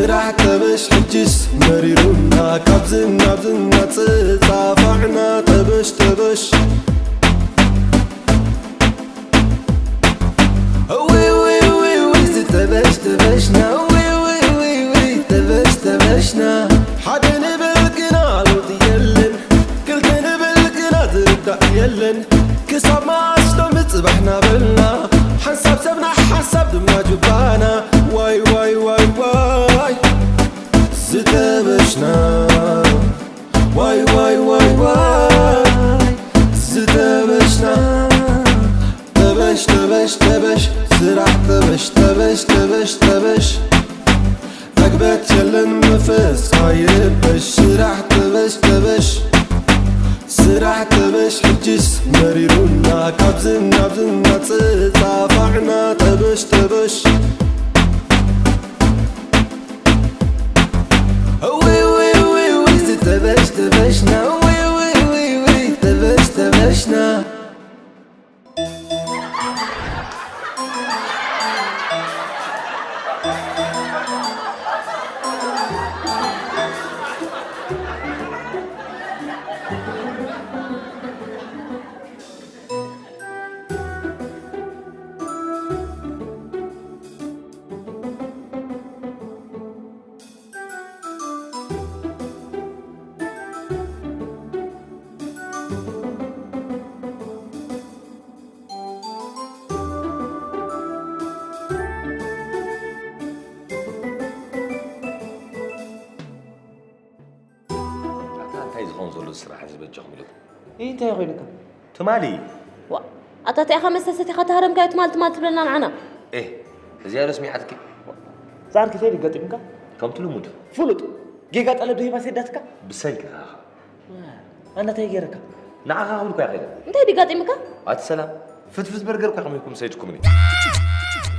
ራሕ ጠበሽ ሕጅስ መሪሩና ካብዝን ናብዝን እናተጻፋዕና ጠበሽ ጠበሽ እውይ እውይ እውይ እውይ ዝተበሽ ተበሽና እውይ እውይ እውይ እውይ ተበሽ ተበሽና ሓደ ንብል ግና ለውጢ የለን ክልተ ንብል ግና ዝርዳእ የለን ክሳብ መዓስ ሎሚ ጽባሕ ናበልና ሓንሳብ ሰብና ሓንሳብ ድማ ጁባና ዋይ ዋይ ዋይ ዋይ ዝተበሽና ዋይ ዋይ ዋይ ዋይ ዝተበሽና ተበሽ ተበሽ ተበሽ ስራሕ ተበሽ ተበሽ ተበሽ ተበሽ መግበት የለን መፈስ ካይበሽ ስራሕ ተበሽ ተበሽ ስራሕ ተበሽ ሕጅስ መሪሩና ካብዝን ናብዝን እናተጻፋዕና ተበሽ ተበሽ እውይ እውይ እውይ እውይ ዝተበሽ ተበሽና እውይ እውይ እውይ እውይ ተበሽ ተበሽና ኣታ እንታይ ዝኸውን ዘሎ ስራሕ ዝበጀኹም ኢልኩም? ይህ እንታይ ኮይኑካ? ትማሊ ዋ ኣታ እንታይ ኢኻ መስተ ሰቲኻ ተሃረምካዮ ትማል ትማል ትብለና ንዓና? ኤህ እዚኣ ዶ ስሚዓትኪ? ዛዕርኪ ፌል ይገጢምካ? ከምቲ ልሙድ ፍሉጥ ጌጋ ጠለብ ዶ ሂባ ሰዳትካ? ብሰንኪ ኻኻ ኣነ እንታይ ገይረካ? ንዓኻ ክብል እኳ ከይደ እንታይ ድጋጢምካ? ኣቲ ሰላም ፍትፍት በርገር እኳ ከመይኩም ሰይድኩምኒ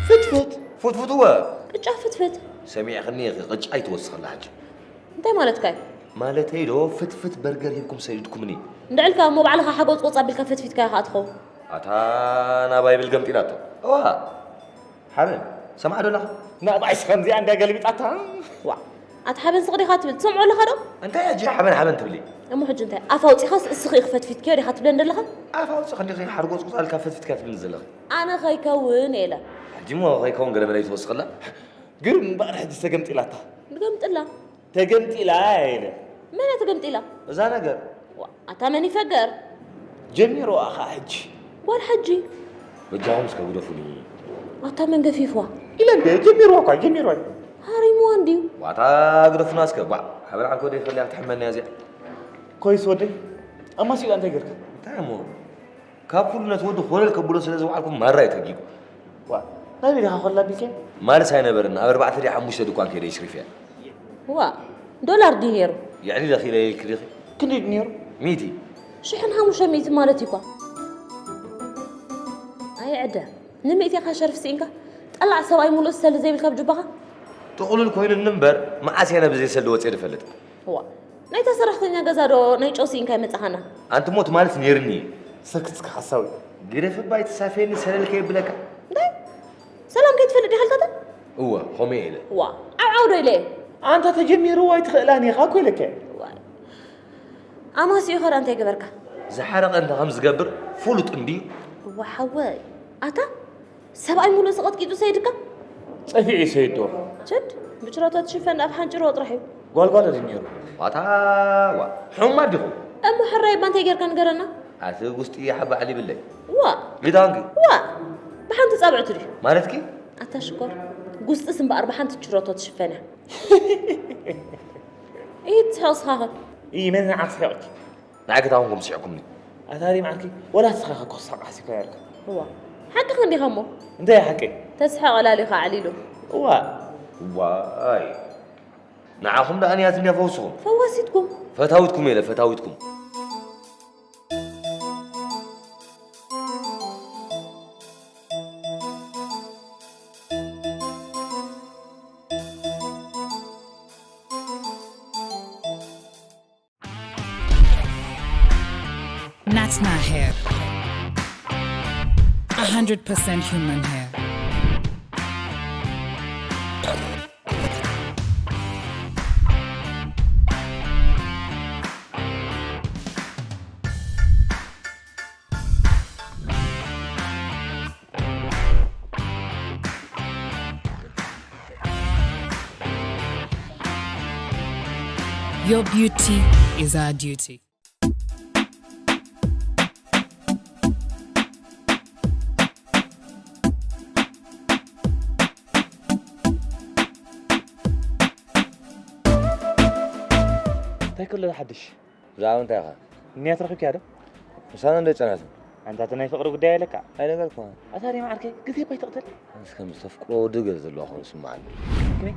ፍትፍት ፍትፍት እወ ቅጫ ፍትፍት ሰሚዕኽኒ ኢኺ ቅጫ ኣይትወስኽላ ሕጂ እንታይ ማለትካ እዩ? ማለተይ ዶ ፍትፍት በርገር ሂብኩም ሰይድኩምኒ እንድዕልካ እሞ ባዕልኻ ሓጎጽ ቆጽ ኣቢልካ ፈትፊትካ ኢኻ ትኸውን ኣታ ናባይ ብል ገምጢላቶ እዋ ሓበን ሰማዕ ዶ ኣለኻ? ናባይስ ከምዚኣ እንዳ ገለቢጣታ ዋ ኣቲ ሓበን ስቕ ዲኻ ትብል ትሰምዖ ኣለኻ ዶ? እንታይ ሕጂ ሓበን ሓበን ትብሊ? እሞ ሕጂ እንታይ ኣፍ ኣውፂኻስ እስኺ ኢኺ ፈትፊትክዮ ዲኻ ትብለኒ ዘለኻ? ኣፍ ኣውፂ ክንዲ ሓርጎ ቁፃልካ ፈትፊትካ ትብልኒ ዘለኺ ኣነ ኸይከውን ኢለ ሕጂ እሞ ኸይከውን ገለ መለ ይትወስኽላ ግርም እምበኣር ሕጂ ተገምጢላታ ንገምጥላ ተገምጢላ ኢለ መን እያ ተገምጢላ? እዛ ነገር ዋ፣ ኣታ መን ይፈገር? ጀሚርዋ ኸዓ ሕጂ። ጓል ሓጂ። በጃኹም እስከ ግደፉኒ። ኣታ መን ገፊፍዋ? ኢለ እንደ ጀሚርዋ እኳ ጀሚርዋ እዩ። ሃሪምዋ እንድዩ። ዋታ ግደፉና እስከ ጓዕ። ሓበን ዓንኮ ደይ ፈልያ ክትሕመኒ እያ እዚኣ። ኮይስ ወደይ ኣማሲኡ እንታይ ገርካ? እንታይ እሞ? ካብ ኩሉ ነቲ ወዲ ኮለል ከብሎ ስለ ዝወዓልኩ ማራ እዩ ተጊጉ። ዋ፣ ናበይ ዲኻ ኮላ ቢልከ? ማልስ ኣይነበርን፣ ኣብ ኣርባዕተ ድዩ ሓሙሽተ ድኳን ከይደ ይሽሪፍ እየ። ዋ፣ ዶላር ድዩ ነይሩ? የዕሊለ ኺለ ኢልኪ ዲኺ? ክንደይ ድዩ ነይሩ? ሚእቲ። ሽሕን ሓሙሽተ ሚእቲ ማለት እዩ እኳ። ኣየ ዕደ፣ ንሚእቲ ኢኻ ሸርፊ ስኢንካ? ጠላዕ ሰብኣይ ሙሉእ ሰሊ ዘይብልካ ኣብ ጁባኻ? ጥቕሉል ኮይኑ እምበር፣ መዓስ እየ ነብዘይ ሰሊ ወፅየ ድፈልጥ? እዋ፣ ናይታ ሰራሕተኛ ገዛ ዶ ናይ ጨው ስኢንካ ይመጻኻና? ኣንቲ ሞት ማለት ነይርኒ። ሰክትካ ሓሳዊ። ግደፍ እባ ኣይትሳፈየኒ ሰለል ከየብለካ። እንታይ? ሰላም ከይትፈልጥ ዲኻ ኢልካታ? እወ፣ ኸመይ ኢለ? እዋ፣ ዓው ዓው ዶ ኢለ? ኣንታ ተጀሚሩ ኣይትኽእላን ኢኻ እኮ ኢለካ። እዋ። ኣማሲኡ ኸዳ እንታይ ገበርካ? ዝሓረቐ እንተ ከም ዝገብር ፍሉጥ እንድዩ። እዋ ሓወይ፣ ኣታ ሰብኣይ ሙሉእ ስቐጥቂጡ ሰይድካ? ጸፊዑ ሰይዶ። ችድ፣ ብችረቶ ትሽፈን ኣብ ሓንጭሮ ጥራሕ እዩ። ጓልጓል እዩ ነይሩ። ዋታ ዋ፣ ሕሙማት ዲኹም? እሞ ሕራይ እባ እንታይ ጌርካ ንገረና? ኣቲ ውስጢ ሓባዕል ይብለይ። ዋ። ግዳንጊ። ዋ። ብሓንቲ ጻብዕቱ ድዩ? ማለትኪ? ኣታ ሽኮር፣ ጉስጥስ እምበኣር ብሓንቲ ችረቶ ትሽፈን እያ። ኢድ ትስሕቕ ስኻኸ? እይ፣ መን ንዓኽ ስሕቕኪ? ንዓይ ክታኹምኩም ስሒቕኩምኒ። ኣታ ሪም ዓርኪ፣ ወላ ንስኻ እኮ ክሳቕ ሓሲብካ ያርካ። እዋ፣ ሓቅኻ እንዲኻ እሞ። እንታይ እዩ ሓቀይ? ተስሕቕ ዕላሊኻ ኣዕሊሉ። እዋ። ዋይ። ንዓኹም ደኣ ንያትኒ ፈውስኹም። ፈዋሲትኩም። ፈታዊትኩም ኢለ፣ ፈታዊትኩም። Natna hair. A hundred percent human hair. Your beauty is our duty. እንታይ ከሎ ሓድሽ? ብዛዕባ እንታይ ኢኻ? ንያት ረኺብካያ ዶ? ምሳና እንደ ጨናት። ኣንታ እቲ ናይ ፍቕሪ ጉዳይ ኣለካ? ኣይነገርኩህን። ኣታ ሪም ዓርከይ፣ ግዜ ባይ ትቕተል። ኣነስ ከም ዝተፍቅሮ ወዲ ገለ ዘለዋ ኮይኑ ይስምዓኒ። ከመይ?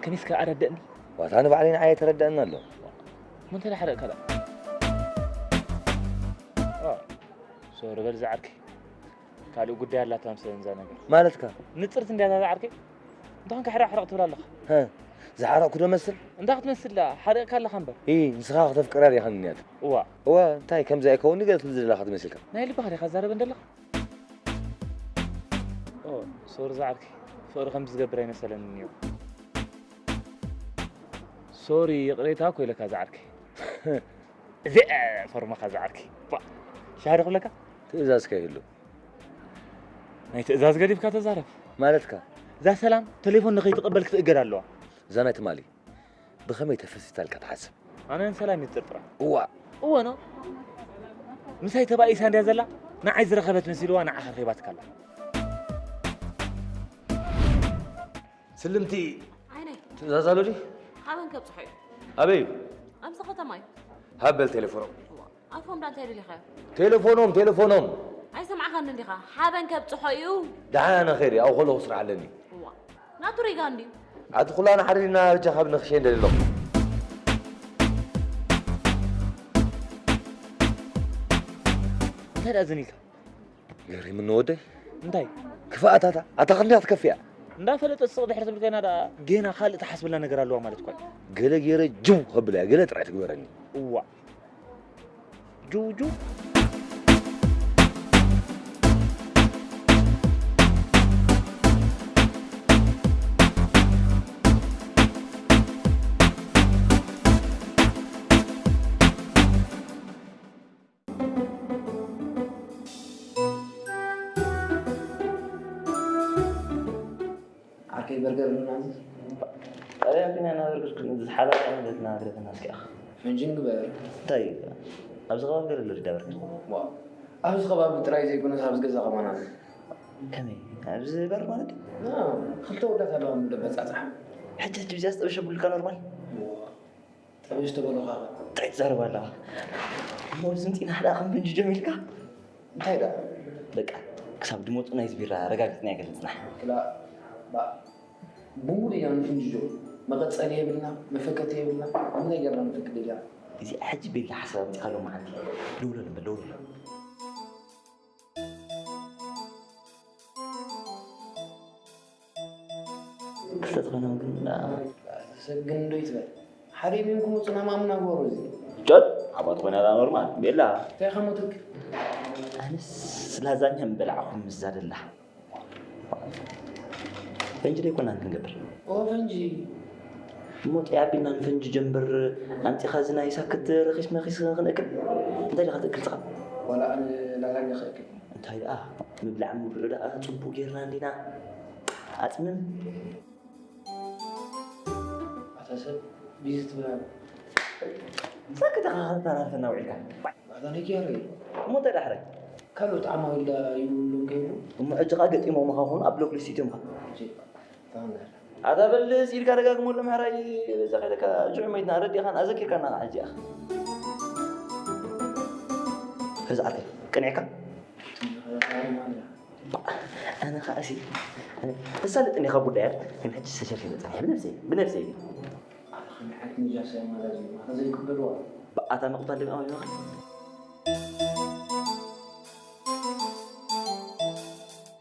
ከመይ እስከ ኣረድእኒ? ዋታ ንባዕለይ ንዓይ ኣይተረድኣኒ ኣሎ። እሞ እንታይ ደኣ ሓረቕካ ደኣ? ኦ፣ ሶሪ በል ዝዓርከይ። ካልእ ጉዳይ ኣላታ መሰለኒ እዛ ነገር። ማለትካ? ንጽርቲ እንድያ እዛ ዝዓርከይ። እንተኾንካ ሕራቕ ሕራቕ ትብል ኣለኻ። ሀ፣ ዝሓረቕኩ ዶ መስል? እንታይ ክትመስል ደኣ? ሓሪቕካ ኣለኻ እምበር። ኢ፣ ንስኻ ከተፍቅራ ዲኻ ንያት? እዋ። እዋ፣ እንታይ ከምዚ ኣይከውን ገለ ትብል ዘለኻ ትመስልካ። ናይ ልብኻ ዲኻ ትዛረበኒ ዘለኻ? ኦ፣ ሶሪ ዝዓርከይ። ፍቕሪ ከምዚ ዝገብር ኣይመሰለንን እዩ። ሶሪ፣ ይቕሬታ እኮ ኢለካ ዝዓርከይ። እዚኣ ፎርማኻ ዝዓርከይ። ባ፣ ሻሃደ ክብለካ? ትእዛዝ ከይህሉ። ናይ ትእዛዝ ገዲፍካ ተዛረብ። ማለትካ? እዛ ሰላም ተሌፎን ንኸይትቕበል ክትእገድ ኣለዋ። እዛ ናይ ትማሊ ብኸመይ ተፈሲታ ኢልካ ትሓስብ? ኣነ ንሰላም እየ ዝጥርጥራ። እዋ። እወ ኖ። ምሳይ ተባኢሳ እንድያ ዘላ፣ ንዓይ ዝረኸበት መሲልዋ ንዓኻ ረኺባትካ ኣላ። ስልምቲ ዓይነይ። ትእዛዝ ኣሎ ድዩ? ሓበን ከብጽሖ እዩ። ኣበይ እዩ? ኣብዚ ከተማ እዩ። ሃበል ቴሌፎኖም። እዋ፣ ኣፎም ዳ እንታይ ደሊኻዮ? ቴሌፎኖም፣ ቴሌፎኖም። ኣይሰማዕኻንን ዲኻ? ሓበን ከብጽሖ እዩ። ደሓን ኣነ ኸይደ፣ ኣብኡ ከለኹ ስራሕ ኣለኒ። እዋ፣ ናቱ ሪጋ እንድዩ። ኣቲ ኩላና ሓሪድና በጃኻ ብነኽሸይ እንደሊ ኣለኹ። እንታይ ደኣ ዘን ኢልካ? ገሪምኒ ወደይ። እንታይ? ክፍኣታታ፣ ኣታ ክንደይ ክትከፍእ እያ? እንዳፈለጠት ስቕ ድሕር ትብል ኮይና ደኣ ጌና ካልእ ትሓስበላ ነገር ኣለዋ ማለት እኮ እዩ። ገለ ገይረ ጅው ከብላ እያ፣ ገለ ጥራይ ትግበረኒ። እዋ። ጅው ጅው። ዓርከይ በርገር ንናዝዝ። ጣልያን ግን ኣናበርግር ዝሓላል ዓይነት ናብረትና እስኪ ኣኽ። ፈንጂ ንግበር። እንታይ እዩ? ኣብዚ ከባቢ ገለ ኣሎ ድዳ በርገር? ዋ፣ ኣብዚ ከባቢ ጥራይ ዘይኮነስ ኣብዚ ገዛ ከማን ኣሎ። ከመይ? ኣብዚ በር ማለት እዩ? ና፣ ክልተ ወዳት ኣለዋ ምደ በጻጽሓ። ሕጂ፣ ሕጂ ብዚኣ ዝጠበሸ ብሉካ ኖርማል? ዋ፣ ጠበሽ ተበሉኻ። እንታይ ትዛረብ ኣለኻ? እሞ ስምፂና ሓደ ከም ፈንጂ ጀሚርካ? እንታይ ደኣ? በቃ፣ ክሳብ ድመፁ ናይዚ ቢራ ረጋጊፅና ኣይገልፅና። ክላ፣ ባ፣ ብሙሉ ኢና ንፍንጅጆ። መቐጸሊ የብልና፣ መፈከቲ የብልና፣ እንታይ ገርና ንፈክድ ኢልና? እዚኣ ሕጂ ቤላ ሓሳብ ኣምፂእካ ሎማዓንቲ። ደውለሉ እምበር፣ ደውለሉ። ክልተ ተኾይኖም ግን፣ ኣ፣ ሰብ ግን እንዶ ይትበል። ሓደ ሚንኩም ውጹና ማምና ጎሮ እዚ። ጆን፣ ኣባት ኮይና እዛ ኖርማል፣ ቤላ። እንታይ ኢኻ ሞትክ? ኣነስ ላዛኛ ምበላዕኹም ምስዛ ደላ። ፈንጂ ደይኮናን ክንገብር። ኦ፣ ፈንጂ። እሞ ጥያ ኣቢልና ንፈንጂ ጀምብር ኣምጺኻ እዚ ናይ ሳክት ረኺስ መኺስ ክንእክል? እንታይ ዲኻ ትእክል ስኻ? ዋላ ኣነ ላዛኛ ክእክል። እንታይ ደኣ፣ ምብላዕ ምብልዑ ደኣ ጽቡቕ ጌርና እንዲና። ኣጽምም። ኣታ ሰብ ቢዚ ትብል ኣላ። ሳክት ኢኻ ከተራርፈና ውዒልካ። ኣታ ነጊያረ። እሞ እንታይ ዳሕረይ? ካልኦት ዓማዊል ዳ ይብሉ ከይዱ? እሞ ሕጂ ኸኣ ገጢሞም ምዃኑ ኣብ ብሎክ ሊስት እትዮም ኸኣ። ሕጂ፣ እታ ንዳሕረ። ኣታ በል ሲኢልካ ደጋግመሉ ምሕራይ በዛ ከይደካ ሽዑ መይትና ረዲኻን ኣዘኪርካና ኸዓ ሕጂ ኢኻ። ሕዚ ዓርከይ፣ ቀኒዕካ? ኣነ ኸዓ ሲ፣ ተሳልጥኒ ኢኻ ጉዳያት፣ ግን ሕጂ ዝተሸርፊ መጸኒ ብነብሰይ፣ ብነብሰይ። ኣታ ኸመይ ዓይነት ነጃሳ እያ ማለት እዩ? ኣታ ዘይቅበልዋ። ብኣታ ምቕባል ድማ ይመኽር።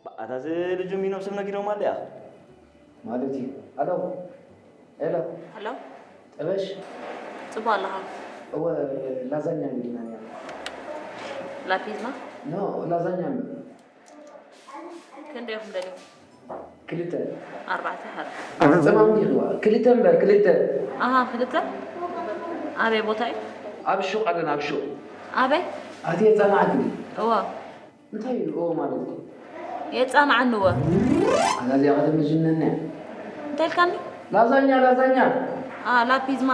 ብኣታ እዚ ልጁ ሚኖም ሰብ ነጊሮም ኣለ እያ። ማለት እዩ። ኣሎ፣ ሄሎ። ኣሎ። ጠበሽ። ጽቡቕ ኣለኻ? እወ፣ ላዛኛ እንዲና እያ። ላፒዝማ? ኖ፣ ላዛኛ እምበር። ክንደይ ኢኹም ደልዮም? ክልተ። ኣርባዕተ፣ ሓራ። ኣትጸማም ዲኽዋ? ክልተ እምበር፣ ክልተ። ኣሃ፣ ክልተ? ኣበይ ቦታ እዩ? ኣብ ሹቕ ኣለና፣ ኣብ ሹቕ። ኣበይ? ኣቲ የጸማዕትኒ። እወ። እንታይ እዩ እወ ማለት? የጸማዕኒ እወ። ኣዛ እዚኣ ከተመጅነኒ እያ። እንታይ ኢልካኒ? ላዛኛ፣ ላዛኛ። ኣ፣ ላፒዝማ።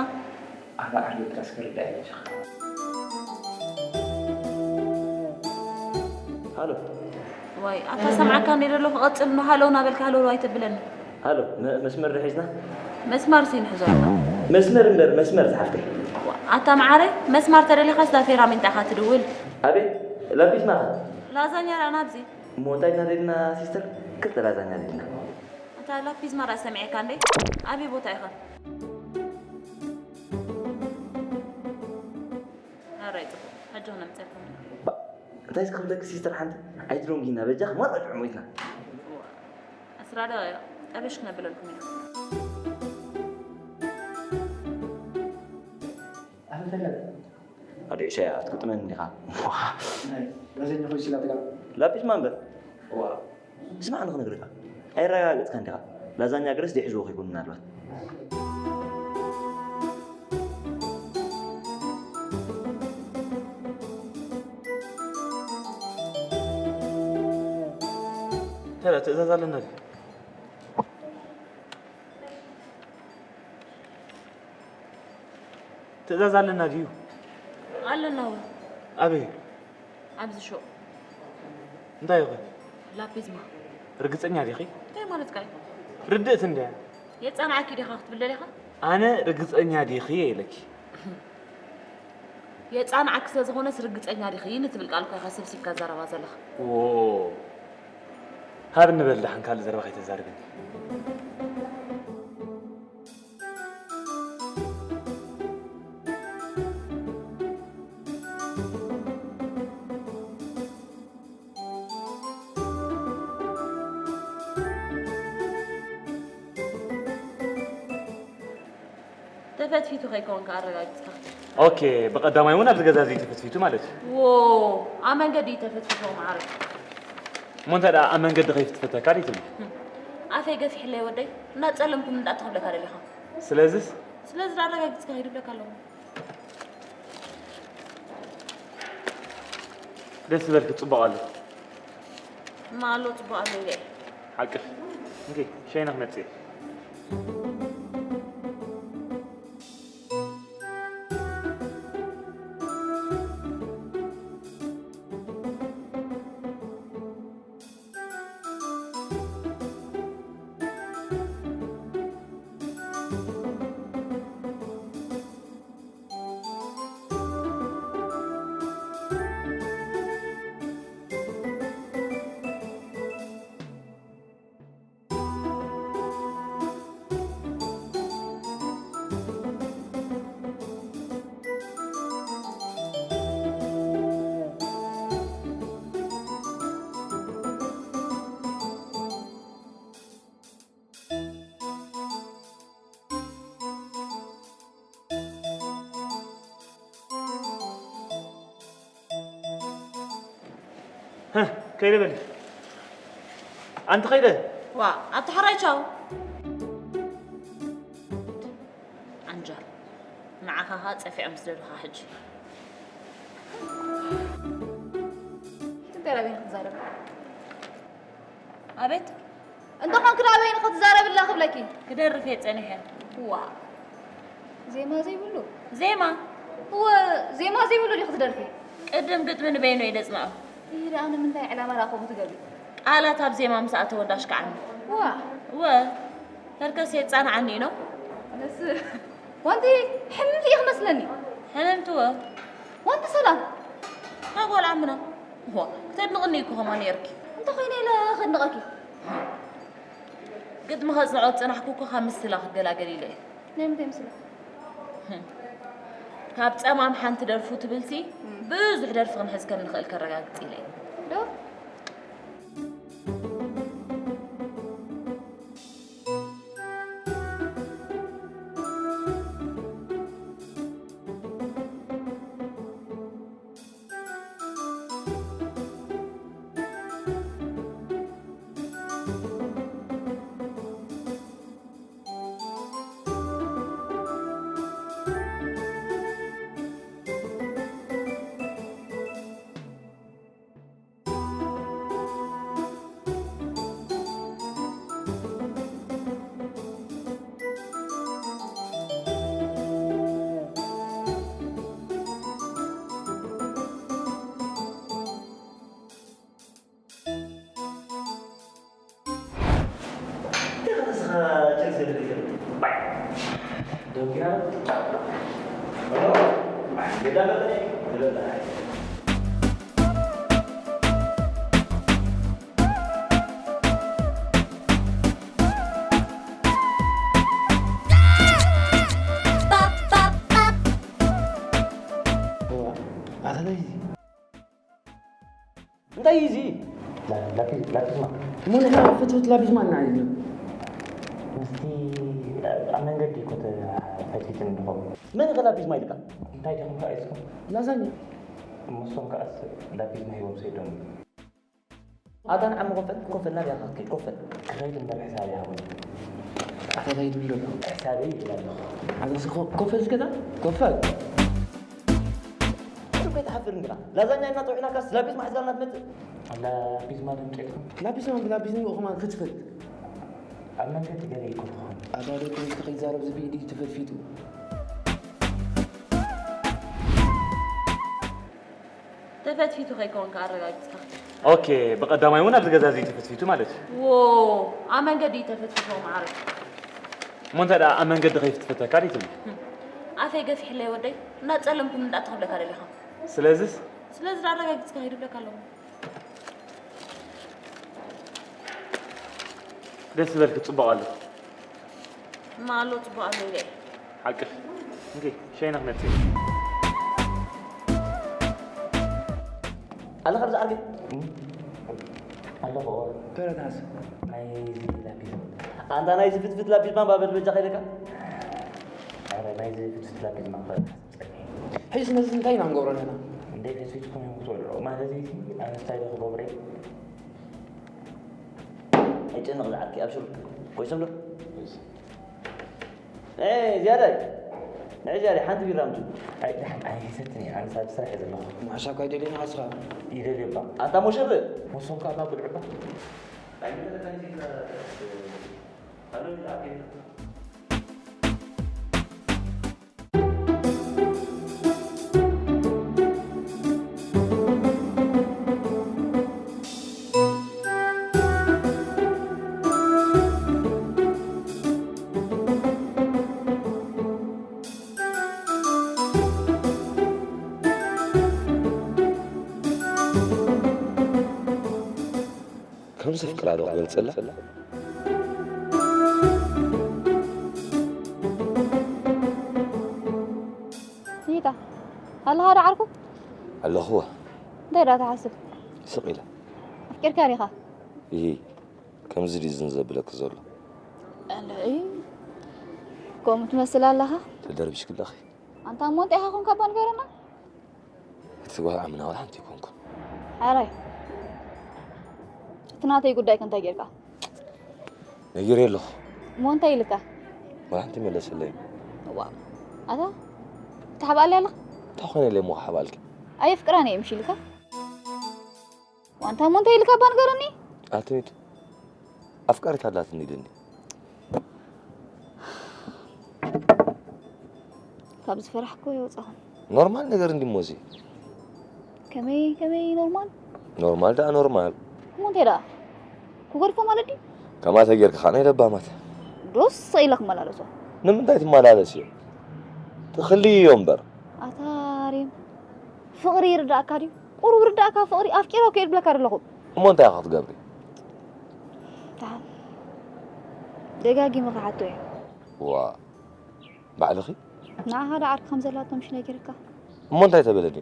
ኣረ ኣርዮት ካስ ክርዳእ ይችል። ሃሎ። ዋይ ኣታ ሰምዓካ እንደ ዘለኹ ቀጽል፣ ኖ ሃሎ እናበልካ ሃሎ ኣይተብለኒ። ሃሎ፣ መ- መስመር ዶ ሒዝና? መስማር ሲ ንሕዞ ኣለና። መስመር እምበር መስመር ዝሓፍተይ። ኣታ መዓረይ፣ መስማር ተደሊኻስ ዳፌራ ሚንጣኻ ትድውል። ኣቤት፣ ላፒስ ማኻ? ላዛኛ ርኣና ኣብዚ። እሞ እንታይ ኢና ደሊና ሲስተር? ክልተ ላዛኛ ደሊና። ኣታ ላፒዝ ማራ ሰሚዐካ እንዴ? ኣበይ ቦታ ኢኻ? ኣራይ ጽቡቕ። ሕጂ ክነምጸልኩም ኢና። ባ- እንታይ እስኪ ክብለኪ ሲስተር ሓንቲ ኣይትደንጉይና በጃኺ ማራ ጥዑም ኢልና። ኣስራ ደቂቕ ጠበሽ ክነብለልኩም ኢና። ኣድዒ ሻያ ክትግጥመኒ እንዲኻ። ላዛኛ ኮይን ሲላ ተጋር። ላፒዝ ማንበር። ስማዕ ንኽነግርካ። ኣይረጋገጽካን ዲኻ? ላዛኛ ገለስ ዘይሕዝዎ ከይኮኑ ምናልባት። ተራ ትእዛዝ ኣለና ድዩ? ትእዛዝ ኣለና ድዩ? ኣለና እውን። ኣበይ? ኣብዚ ሹቕ። እንታይ ይኹን? ላፒዝማ። ርግጸኛ ዲኺ? እንታይ ማለትካ እዩ? ርድእት እንድያ። የጻንዓኪ ዲኻ ክትብል ደሊኻ? ኣነ ርግጸኛ ዲኺ እየ ኢለኪ። የጻንዓኪ ስለ ዝኾነስ ርግጸኛ ዲኺ ንትብል ቃል እኮ ኢኻ ሰብሲብካ ትዛረባ ዘለኻ። ዎ። ሃብ እንበል ደሓን ካልእ ዘረባ ከይተዛርብኒ። ተፈትፊቱ ከይከውን ከኣ ኣረጋጊጽካ። ኦኬ፣ ብቐዳማይ እውን ኣብዚ ገዛ እዚ ተፈትፊቱ ማለት እዩ። ዎ፣ ኣብ መንገዲ እዩ ተፈትፊቱ ማዕረ። እሞ እንታይ ደኣ ኣብ መንገዲ ከይፍትፈተካ ድዩ ትብሊ? ኣፈይ ገፊሕለይ ወደይ፣ እናጸለምኩም እንዳእተኽብለካ ደሊኻ። ስለዚስ? ስለዚ ደኣ ኣረጋጊጽካ ሂድ ብለካ ኣለኹ። ደስ ዝበልኪ ጽቡቕ ኣሎ። እማ ኣሎ ጽቡቕ ኣሎ ኢለ እየ። ሓቅኺ። እንኪ ሸይና ክመጽእ እየ። ከይደ በሊ ኣንቲ ከይደ። ዋ ኣታ ሕራይ ቻው። ዓንጃል ንዓኻ ኸኣ ጸፊዖም ዝደልኻ ሕጂ። ትንተራበይ ክትዛረብ ኣቤት እንተኾንክ ንኣበይ ንኽትዛረብላ ክብለኪ? ክደርፍ እየ ጸኒሐ። ዋእ! ዜማ ዘይብሉ? ዜማ? እወ፣ ዜማ ዘይብሉ ዲኺ ትደርፊ? ቅድም ግጥሚ ንበይኑ እየ ደጽንዖ። እሂ ደኣ ንምንታይ ዕላማ ደኣ ከምኡ ትገብሪ? ቃላት ኣብ ዜማ ምስ ኣተወ እንዳሽካዓኒ። ዋእ! እወ፣ ከርከስ የጻንዓኒ ኢኖ። ኣነስ ዋንቲ ሕምምቲ ኢኺ መስለኒ። ሕምምቲ እወ። ዋንቲ ሰላም። እታ ጓል ዓምና። እዋ፣ ክተድንቕኒ እኮ ኸማ ነይርኪ። እንተኾይነ ኢለ ከድንቐኪ። ግጥሚ ከጽንዖ ዝጸናሕኩ እኮ ካብ ምስላ ክገላገል ኢለ እየ። ናይ ምንታይ ምስላ? ካብ ጸማም ሓንቲ ደርፉ ትብልሲ፣ ብዙሕ ደርፊ ክንሕዝ ከም ንኽእል ከረጋግጽ ኢለ እየ። ዶ? እንታይ እዩ እዚ? ላፒዝማ። እሞ ንሕና ፍትፍት ላፒዝማ እናዓይድና። ምስቲ ኣብ መንገዲ እኮ ተፈቲትን ድኾም። መን ኸ ላፒዝማ ኢልካ? እንታይ ዲኹም ከ ሒዝኩም? ላዛኛ። እሞ እሶም ከኣስ ላፒዝማ ሂቦም ሰይዶም። ኣታ ንዓሚ ኮፈል፣ ኮፈል ናብያ ክትከይድ፣ ኮፈል። ክኸይድ እምበር ሕሳብ ይሃቡኒ። ኣታ እንታይ ትብል ዘሎ? ሕሳበይ ይብል ኣለኹ። ኣታ እስኪ ኮ-፣ ኮፈል እስከ እታ፣ ኮፈል። ምንም ከይትሓፍር እንግዳ። ላዛኛ እናጠውሒናካስ ላፒዝማ ሒዝካልና ትመጽእ? ላፒዝማ ድምጤትኩም? ላፒዝማ ብላፒዝማ ኢኹም ክትፈት። ኣብ መንገዲ ገለ ይኮንኩም። ኣታ ደቂ ተኸይዛረብ ዝብኢ ድዩ ተፈትፊጡ? ተፈትፊቱ ከይከውን ከኣ ኣረጋጊጽካ። ኦኬ፣ ብቐዳማይ እውን ኣብዚ ገዛ እዚ ተፈትፊቱ ማለት እዩ። ዎ፣ ኣብ መንገዲ እዩ ተፈትፊቱ መዓረይ። እሞ እንታይ ደኣ ኣብ መንገዲ ከይፍትፈተካ ድዩ ትብሊ? ህም። ኣፈይ ገፊሕለይ ወደይ፣ እናጸለምኩም እንዳተኸብለካ ደሊኻ። ስለዚስ? ስለዚ ደኣ ኣረጋጊጽካ ሂድ እብለካ ኣለኹ። ደስ ዝበልኪ ጽቡቕ ኣሎ። እማ ኣሎ ጽቡቕ ኣሎ ኢለ እየ። ሓቅኺ። እንኪ፣ ሸይና ክመጽእ። ኣለኻ ኣብዚ ዓርኪ? ኣለኹ፣ እወ። ተረታስ። ናይዚ ላፒዝ። ኣንታ ናይዚ ፍትፍት ላፒዝ ማን ባበል በጃ ከይደካ? ኣረ፣ ናይዚ ፍትፍት ላፒዝ ማን ባበል። ሕጂ ነዚ እንታይ ኢና ንገብሮ ኣለና? እንዴ፣ ተስፊትኩም እዮም ክትበልዑ። ማለት እዚ ኣነ እንታይ ዶ ክገብረ? ኣይጨነቕ ዝዓርኪ፣ ኣብሽር። ኮይሶም ዶ? እሺ። ኤ፣ ዝያዳይ። ንዒ ዝያዳይ፣ ሓንቲ ቢራ ኣምጡ። ኣይ፣ ደሓን፣ ኣይሰትን እየ። ኣነ ሳብ ስራሕ እየ ዘለኹ። ማሕሻ እኳ ኣይደልዮን፣ ንስኻ። ይደልዮ እባ። ኣንታ ሞሸር። ወሰንካ እባ፣ ጉድ ዕባ። ኣይመለከተካን እዩ፣ እ፣ ኣሎ፣ እ፣ ከም ዘፍቅራ ዶ ክገልጸላ? ይታ፣ ኣለኻ ዶ ዓርኩ? ኣለኹዋ። እንታይ ደኣ ትሓስብ? ስቕ ኢለ። ኣፍቂርካ ዲኻ? እሂ፣ ከምዚ ድዩ ዝን ዘብለኪ ዘሎ? ኣለይ፣ ከምኡ ትመስል ኣለኻ። ተደርቢሽኪ ኣለኺ። ኣንታ እሞ እንታይ ኢኻ ኮንካ እባ ንገረና? እቲ ጓል ዓምና ዋላ ሓንቲ ኣይኮንኩን። ሕራይ። እቲ ናተይ ጉዳይ ከ እንታይ ጌርካ? ነጊረ ኣለኹ። እሞ እንታይ ኢልካ? ዋላ ሓንቲ መለሰለይ። እዋ። ኣታ፣ ትሓብኣለይ ኣለኻ? እንታይ ኾነ ኢለ እሞ ክሓብኣልኪ? ኣየፍቅራን እየ ምሽ ኢልካ? ዋንታ እሞ እንታይ ኢልካ እባ ንገረኒ? ኣትሚት። ኣፍቃሪት ኣላትኒ ኢልኒ። ካብ ዝፈራሕኩ የውጻኹም። ኖርማል ነገር እንዲ ሞዚ። ከመይ፣ ከመይ ኖርማል? ኖርማል ደኣ ኖርማል። እሞ እንታይ ደኣ? ክገድፎ ማለት ድዩ? ከምኣ ተጌርካ ኸዓ ናይ ለባማት። ዶስ ኢለ ክመላለሶ። ንምንታይ ትመላለስ እዮ? ትኽሊ እዮ እምበር። ኣታ ሪም፣ ፍቕሪ ይርዳእካ ድዩ? ቁሩብ ርዳእካ ፍቕሪ ኣፍቂረ ከይድ ብለካ ኣለኹ። እሞ እንታይ ኢኻ ክትገብሪ? ደሓን። ደጋጊመ ክሓቶ እየ። ዋ፣ ባዕልኺ? ንዓኻ ዶ ዓርኪ ከም ዘላቶ ምሽ ነጊርካ? እሞ እንታይ ተበለኒ?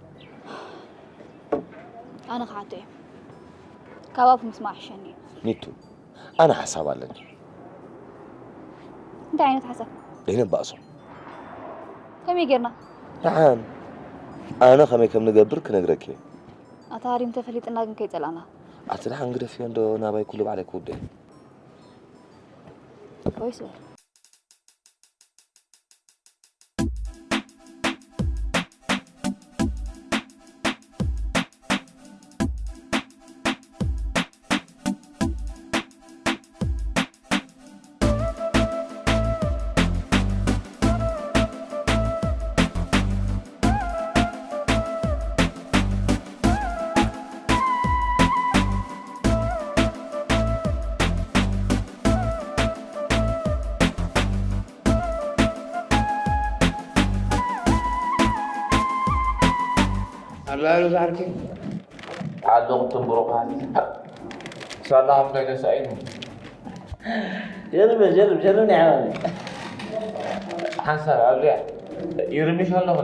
ኣነ ክሓቶ እየ። ካብ ኣፉ ምስማዕ ይሕሸኒ እዩ። ሚቱ፣ ኣነ ሓሳብ ኣለኒ። እንታይ ዓይነት ሓሳብ? ደይነባእሶ። ከመይ ጌርና? ደሓን፣ ኣነ ከመይ ከም ንገብር ክነግረኪ እየ። ኣታ ሃሪም ተፈሊጥና ግን ከይጸላእና። ኣቲ ደሓን ግደፍዮ እንዶ ናባይ ኩሉ ባዕለይ ክውደ እየ። ወይስ በል። ላሉ ዛርኪ ዓለኹም ትንብሩኻ ሳላ ኣብ ናይ ደሳኢኑ ጀርበ ጀርብ ጀርብ ናይ ዓማሚ ሓንሳብ ኣብዚኣ ይርምሽ ኣለኹ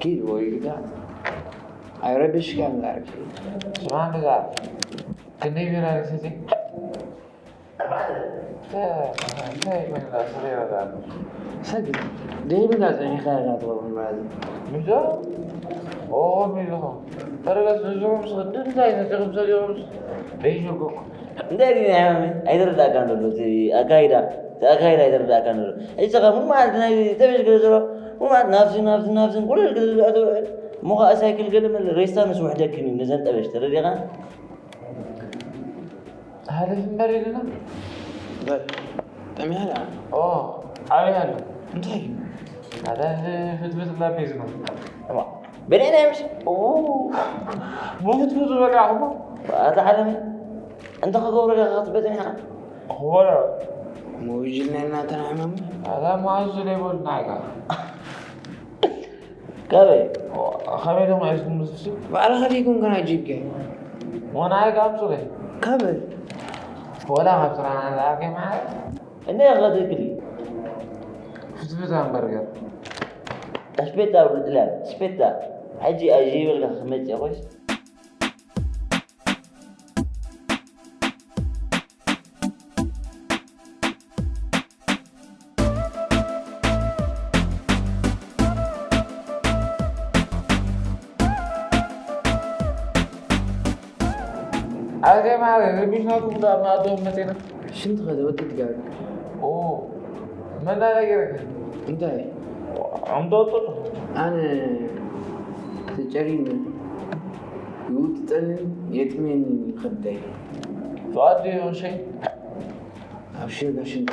ኪድ ወይ ግዳ ኣይረብሽካን ዛርኪ ስማን ዛር ክንደይ ቢራ ሪስቲ ኣርባዕተ እንታይ ኮይንና ስለ ይረዳሉ ሰግድ ደይብና ጸኒኻ ኢና ትኸውን ማለት እዩ። ምንድን ኦ ሚልኹም ተረጋስ ንዝኹም ስድንታይ ነዚኹም ሰሊኹም ደይሸጎኩ እንታይ ግን ያሚ ኣይተረዳእካን ዘሎ እቲ ኣካይዳ እቲ ኣካይዳ ኣይተረዳእካን ዘሎ ሕጂ ኸ ምን ማለት ናይ ጠበሽ ገለ ዘሎ ምን ማለት ናብዚ ናብዚ ናብዚ ቁልል ገለ ዘሎ ኣቶ እሞ ኸኣ ሳይክል ገለ መለ ሬስታ ምስ ውሕደክን እዩ ነዘን ጠበሽ ተረዲኻ ሃለፍ እምበር ኢልና ጠሚያ ደኣ ኦ ዓብይ ኣሎ እንታይ እዩ ኣታ ፍትፍት ላቤዝ ነው እማ በደና ምሽ ኦ ብፍትፍት ዝበላዕኹሞ ኣታ ዓለሚ እንተ ክገብሩ ዲኻ ክትበጽን ኢኻ ወላ መውጅልና እናተናሕመሙ ኣታ መዓዙ ዘይበሉና ኢኻ ካበይ ከመይ ዶ ማይስኩም ምስሱ ባዕልኻ ዲኩም ከና ጅገ ወናይ ጋምሱለ ካበይ ወላ ካብ ስራና ዝኣከ ማለት እነ ኸትክሊ ፍትፍት ሃምበርገር ኣስፔታ ብጥልያን ስፔታ ሕጂ ኣይበልካ ክመጽእ ኮይስ ኣዜ ማለት ርቢሽናቱ ጉዳ ማእቶም መቴና ሽንቲ ኸደ ወዲ ትጋር ኦ መናዳ ገረከ እንታይ ኣምዶጡ ኣነ ተጨሪመ ይውጥጠንን የጥሜን ይኸብደይ ተዋዲ ሸይ ኣብ ሽጋ ሽንጣ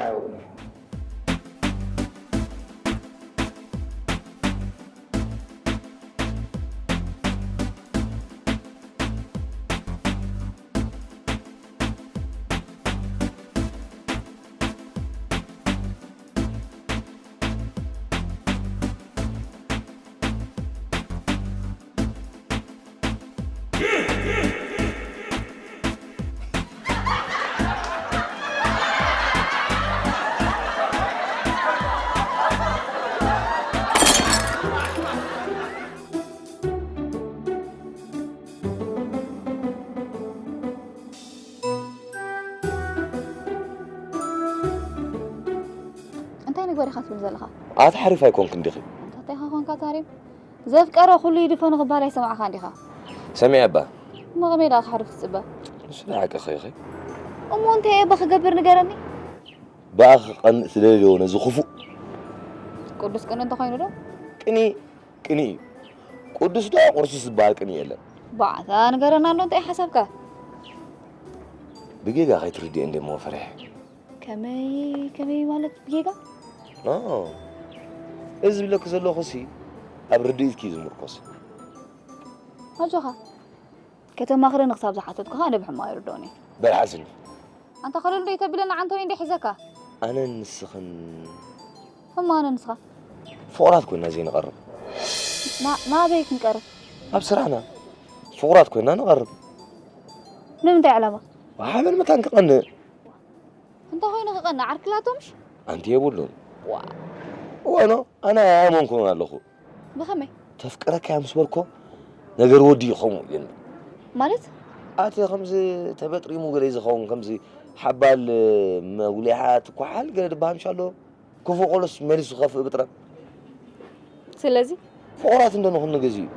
እንታይ ንግበር ኢኻ ትብል ዘለኻ? ኣቲ ሓሪፍ ኣይኮንክን ዲኺ? እንታይ ኢኻ ኮንካ ታሪም? ዘፍቀረ ኩሉ ይድፈኑ ክበሃል ኣይሰማዕካን ዲኻ? ሰሚዐ እባ። እሞ ከመይ ደኣ ክሓርፍ ትጽበ? ንሱ ደኣ ሓቅኺ ኢኺ። እሞ እንታይ እየ እባ ክገብር ንገረኒ? ብኣኺ ክቐንእ ትደልዮ ነዚ ክፉእ። ቅዱስ ቅንኢ እንተኾይኑ ዶ? ቅንኢ ቅንኢ እዩ። ቅዱስ ዶ ቁርሱስ ዝበሃል ቅንኢ የለን። ባዕታ ንገረና እንዶ እንታይ ሓሳብካ? ብጌጋ ከይትርድእኒ እሞ ፈሪሐ። ከመይ ከመይ ማለት ብጌጋ? ኖ እዚ ዝብለኪ ዘለኹሲ ኣብ ርድኢትኪ እዩ ዝምርኮስ። ኣጆኻ ከተማኽረኒ ክሳብ ዝሓተትኩኻ ኣነ ብሕማቕ ኣይርድኦን እየ። በል ሓዝኒ። ኣንታ ከለሉ ዶ ይተብለና ዓንተወይ እንደ ሒዘካ? ኣነን ንስኽን እሞ ኣነ ንስኻ? ፍቑራት ኮይና ዘይንቐርብ። ና- ናበይ ክንቀርብ? ኣብ ስራሕና ፍቑራት ኮይና ንቐርብ። ንምንታይ ዕላማ? ብሓበን መታን ክቐንእ። እንተ ኾይኑ ክቐንእ ዓርክላቶምሽ? ኣንቲ የብሉን። ዋ። እወ ኖ ኣነ ኣየኣመንኩን ኣለኹ። ብኸመይ? ተፍቅረካ እያ ምስ በልኮ ነገር ወዲ እዩ ከምኡ ይብል። ማለት? ኣቲ ከምዚ ተበጥሪሙ ገለ ዝኸውን ከምዚ ሓባል መጉሊሓ ትኳሓል ገለ ድበሃል ምሽ ኣሎ። ክፉእ ቆሎስ መሊሱ ከፍእ ብጥረ። ስለዚ? ፍቑራት እንዶ ንኹን ንግዜ እዩ።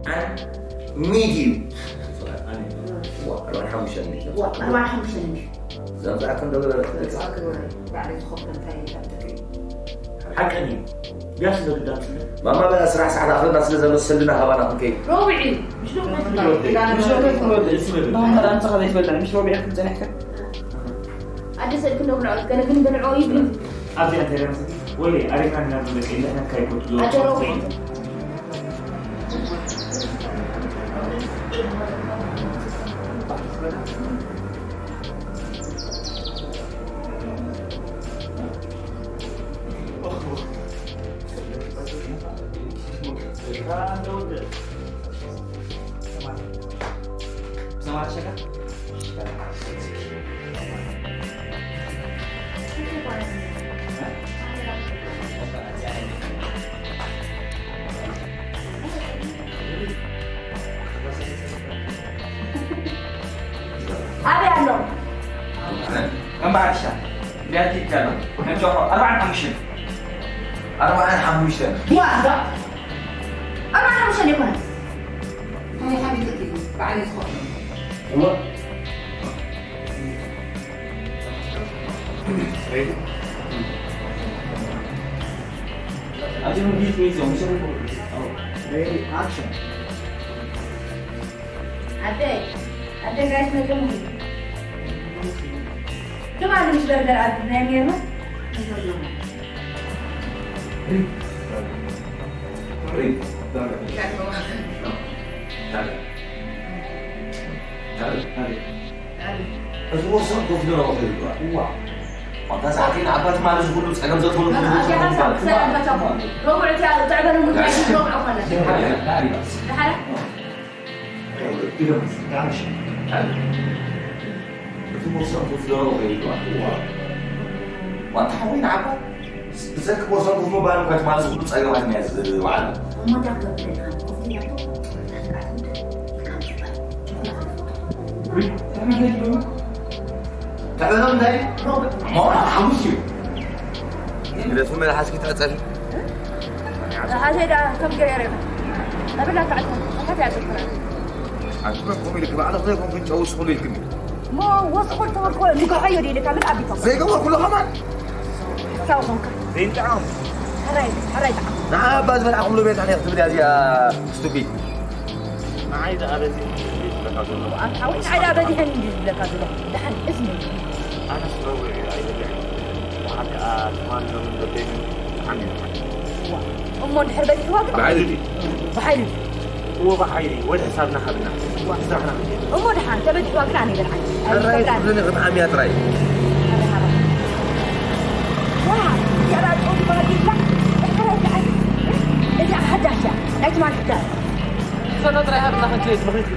ሚድ እዩ። ዋ፣ ኣርባዕን ሓሙሽተን ሚድ። ዋ፣ ኣርባዕን ሓሙሽተን ሚድ። ዘምጻእክን ዶ ገለ? ዘምጻእክን ባዕለይ ዝኸፍሎ እንታይ እዩ? ሓቀን እዩ። ቢያንስ ዘግዳም ስለ ማማ በላ ስራሕ ሰዓት ኣኽለና ስለ ዘሎ ሰልና ሃባና ክንከይድ። ሮብዒ እዩ። ምሽ ዶ ምሽ ዶ ክንወደ፣ እሱ ገለ። ማማ ኣንተ ኸዘይ ትበልዕ፣ ምሽ ሮብዒ ክትጸንሕከ? ኣደ ሰልክ እንደብልዖ፣ ገለ ግን በልዖ ይብል። ኣብዚ ኣንተ ደምስ ወይ ኣሪፋን ናብ ደቂ ለና ካይኮት። ኣደ ሮብዒ። ኣበይ ኣሎ? ከም በዓል ሻ። ቢያቲ ይካሎ። ከም ጨቆ። ኣርባዕን ሓሙሽተን። ኣርባዕን ሓሙሽተን። ዋ! ኣርባዕን ሓሙሽተን ይኮነ። ኣይ ሓሚድ እዩ። በዓል ይዝኸር። እሞ Ready? Action. ኣደይ፣ ኣደይ ጋይስ መጀመሪ። ትማሊ ምስ በርገር ኣብ ናይ ሜርና እዚ ወሰን ኮፍ ኢሉ ነው ይባል። ዋ። ዋንታ ሳዕቲን ኣባት ማለት ሁሉ ጸገም ዘትሆኑ። ሮብዕ ትዕበሉ። ድሓረ። እቲ ቦርሳ ክፍሎ ከይዱ። ዋንታ ሓወይ ንዓባ ብዘክ ቦርሳ ክፍሎ ባን ከት ማለት ሁሉ ጸገማት ነው ዝዋዓለ። እሞ ዳክተር ተበሎም እንታይ? ሞራ ሓሙስ እዩ። ግደፉ መልሓስኪ ትዕጸፊ። ሓዘይ ደኣ ከም ገይረ ነብላ ታዕቶ፣ እንታይ እያ ዘፍራ? ኣንቺ መን ኮም ኢልክ ባዕልኽ ዘይኮንክን ጨው ስኹሉ ኢልክኒ። ሞ ወስኹል ተወርኮ ንገሖዮ ዲልካ ምን ኣቢቶም? ዘይገበርኩ ሎ ከማን? ሳው ኾንካ። ዘይንጥዓም። ሕራይ፣ ሕራይ ጥዓም። ንዓ ኣባ ዝበልዓኹምሉ ቤት ኣነ ክትብል እያ እዚኣ ስቱፒድ። ንዓይ ደኣ በዚሕኒ እንድዩ ዝብለካ ዘሎ። ኣንታ ሓወይ፣ ንዓይ ደኣ በዚሕኒ እንድዩ ዝብለካ ዘሎ። ደሓን እዝኒ። ኣነስ ነዊሕ እየ ኣይበልዕን። ደሓር ከኣ ትማን ሎምን በበይኑ ብጣዕሚ እዩ ደሓን። ዋ፣ እሞ እንድሕር በዚሕዋ ግን ብሓይሊ ድዩ? ብሓይሊ ድዩ? እዎ ብሓይሊ፣ ወደ ሕሳብና ሃብና። ዋ። ስራሕና ክንከይድ። እሞ ደሓን፣ ተበዚሕዋ ግን ኣነ ይበልዓኒ። ሕራይ ኣይበልዓኒ። ትብልኒ ክትዓምያ ጥራይ። ኣበይ ሃባ? ዋ፣ እዚኣ ደኣ ጨው ዝበሃል ይብላ። ሕራይ ደኣ። እዚኣ ሓዳሽ እያ። ናይ ትማን ትዳር። ሰሎ ጥራይ ሃብና ክንከይድ፣ ምኽንያት